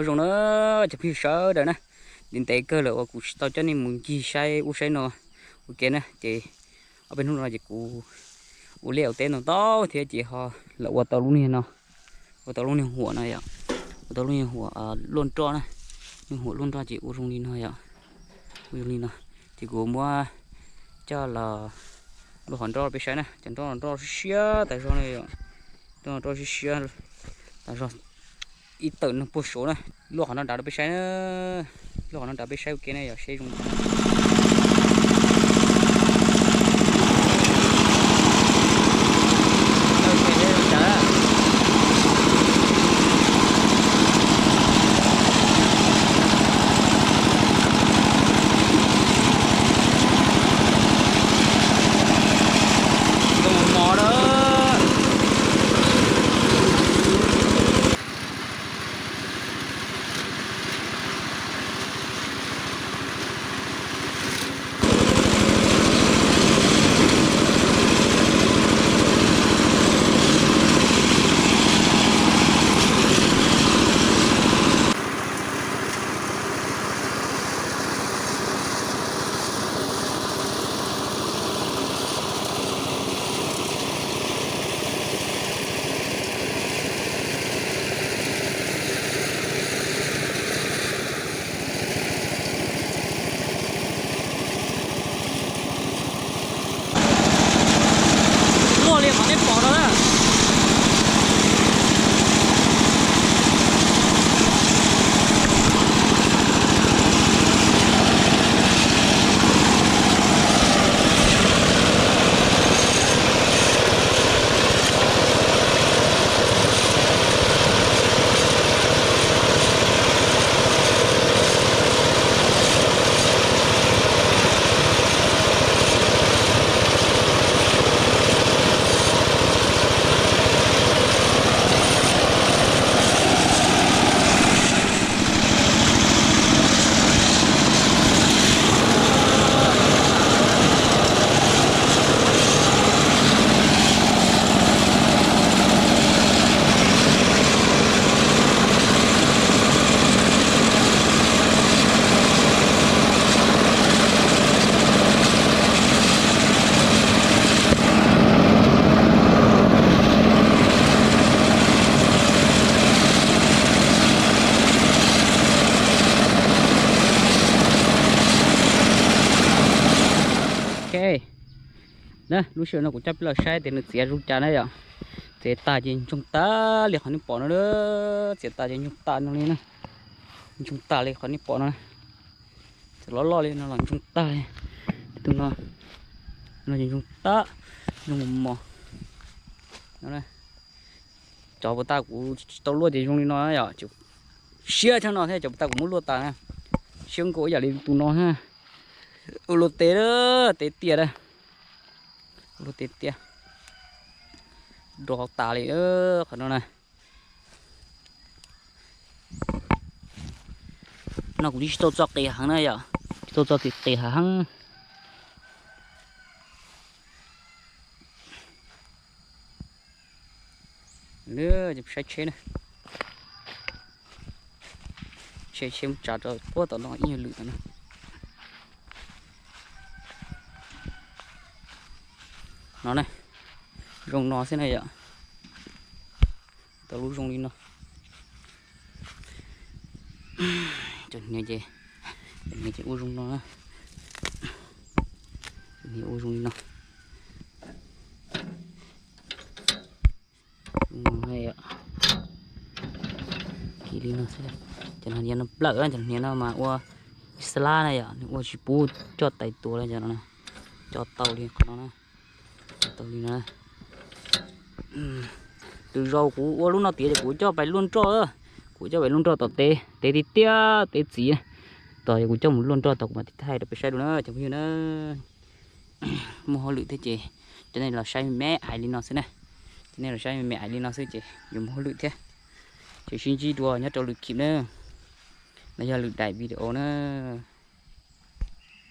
Zoo na, cov phooj ywg sawv daws na, ntev ntev kawg lawm uas kuv tsis tau coj nej mus ncig saib ub saib no ua ke na, ces ob peb hnub no ces kuv ua liaj ua teb ntau ntau thiab ces ho los ua tau lub niag no, ua tau lub niag huam no yom, ua tau lub niag huam luaj nroj na, niag huam luaj nroj ces ua zoo li no yom, ua zoo li no, ces kuv muab coj los luaj qhov nroj peb saib na, cov nroj nroj siab siab tas zog na yom, nroj nroj siab siab tas zog, ib tawm neeg puag saud na, luaj qhov no nrad rau peb saib na, luaj qhov no nrad peb saib ua ke na yom, saib zoo. Luaj li qhov nej pom no na. Ok, na lub sij hawm no kuv coj peb los saib tias nws txiav zoo cas na yom. Txiav tas ces ntsoog tas li qhov nej pom no, txiav tas ces ntsoog tas no li na, ntsoog tas li qhov nej pom no, txiav loj loj li no los ntsoog tas li. Tus no, no ces ntsoog tas, ntsoog mos mos. Cov puas tas kuv tsis tau luaj ces zoo li no yom, siab tshaj no thiab, cov puas tas kuv muab luaj tas na, siab nkaus ib yam li tus no na. Ua luaj teb, teb tiaj a, ua luaj teb tiaj, rov tas li qhov no na. No kuv tsis tau txo qis heev na yom, tsis tau txo qis qis heev. Saib tsheb na, tsheb tsheb mus tsa rau puag tom no ib nyuag lwm tom no. No na, zoo no xwb na yom. Tau lub zoo li no. Cov hniav ces, cov hniav ces ua zoo no, cov hniav ua zoo li no. Kiv li no xwb. Cov hniav no plawm, cov hniav no mas ua xab lab na yom, nws ua tsis pub coj tais tua li cov no, coj tau li qhov no na, coj tau li no. Lwm zaus kuv ua lub no tiav ces kuv coj pais luaj nroj, kuv coj pais luaj nroj tom teb, teb tiaj tiaj teb txiv, tos kuv coj mus luaj nroj tos kuv mam thaij rau peb saib dua na cov phooj ywg na. Muaj hauj lwm thiab ces cov nej los saib me me hais li no xwb na, cov nej los saib me me hais li no xwb ces yuav muaj hauj lwm thiab. Ces sib ntsib dua nyob rau lwm clip na, los yog lwm daim video na.